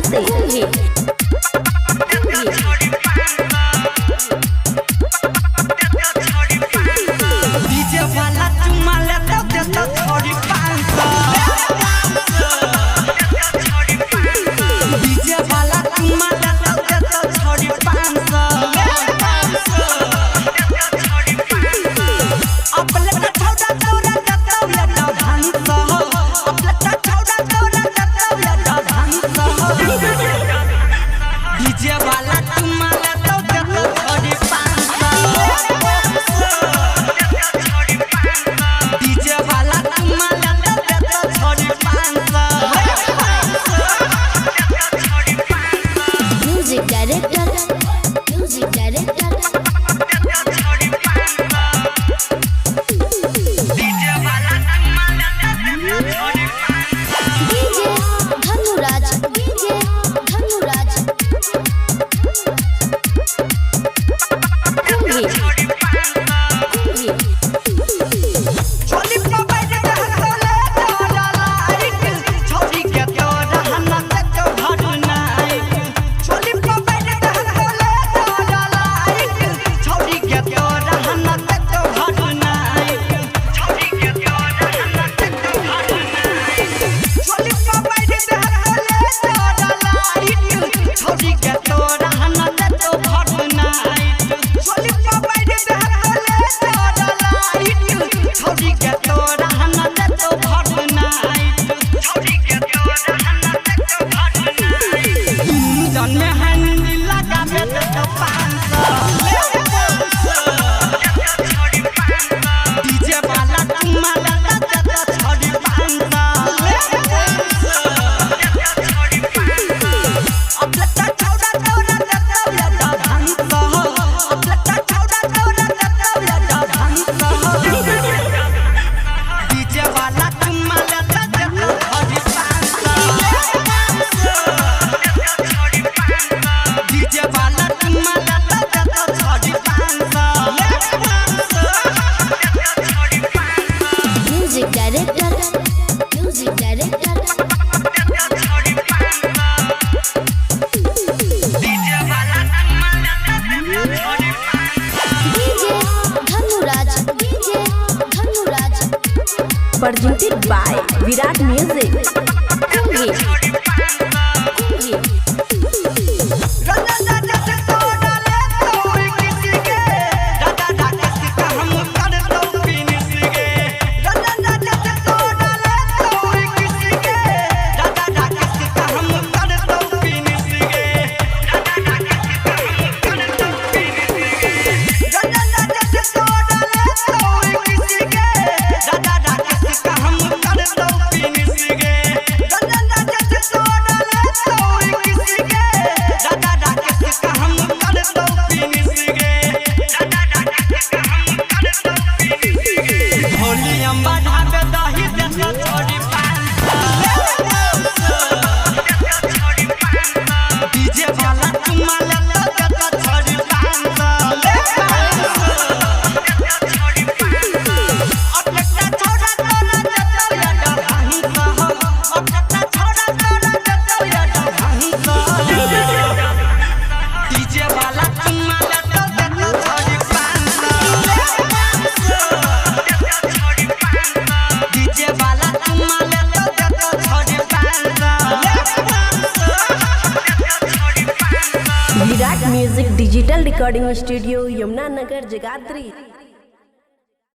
से DJ वाला चुमा लेता देता छोड़ी 500। डीजे वाला चुमा लेता देता छोड़ी 500। अपने का छौड़ा तोरा देता या 500। अपने का छौड़ा तोरा देता या 500। डीजे वाला चुमा लेता देता छोड़ी 500। डीजे वाला चुमा लेता देता छोड़ी 500। Music director, music director, DJ Dhanuraj, DJ Dhanuraj, Kumbhi, Kumbhi. छोली मोबाइल के हसले तोरा लाइक, छोरी के तोरा हना ते तो भर नाइक। छोली मोबाइल के हसले तोरा लाइक, छोरी के तोरा हना ते तो भर नाइक। छोरी के तोरा हना ते तो भर नाइक। छोली मोबाइल के हसले तोरा लाइक, छोरी के तोरा हना ते तो भर नाइक। छोली मोबाइल के हसले तोरा लाइक, छोरी के तोरा हना ते तो भर नाइक। छोरी के तोरा हना ते तो भर नाइक। इंजन में हैंडी लगाबे ते तो 500। डीजे वाला चुमा लेता देता छोड़ी 500। अपने का छौड़ा तोरा देता या 500। अपने का छौड़ा तोरा देता या 500। डीजे वाला चुमा लेता देता छोड़ी 500। डीजे वाला चुमा लेता देता छोड़ी 500। Music director, music director, DJ Dhanuraj, DJ Dhanuraj, presented by Virat Music. Kumbhi, Kumbhi. राजा राजा से तोड़ा ले तोड़ किसी के, राजा राजा से हम कर दो फिनिश गे। राजा राजा से तोड़ा ले तोड़ किसी के, राजा राजा से हम कर दो फिनिश गे। राजा राजा से हम कर दो फिनिश गे। राजा राजा से तोड़ा ले तोड़ किसी के, राजा राजा से हम कर दो फिनिश गे। राजा राजा से तोड़ा ले तोड़ किसी के, राजा राजा से हम कर दो फिनिश गे। राजा राजा से हम कर दो फिनिश गे। होली अम्बा ढाबे दही देता छोड़ी 500। डीजे वाला चुमा लेता देता छोड़ी 500। अपने का छौड़ा तोरा देता या 500। अपने का छौड़ा तोरा देता या 500। डीजे वाला चुमा लेता देता छोड़ी 500। डीजे वाला चुमा लेता देता छोड़ी 500। Virat Music Digital Recording Studio, Yamuna Nagar, Jagadhri.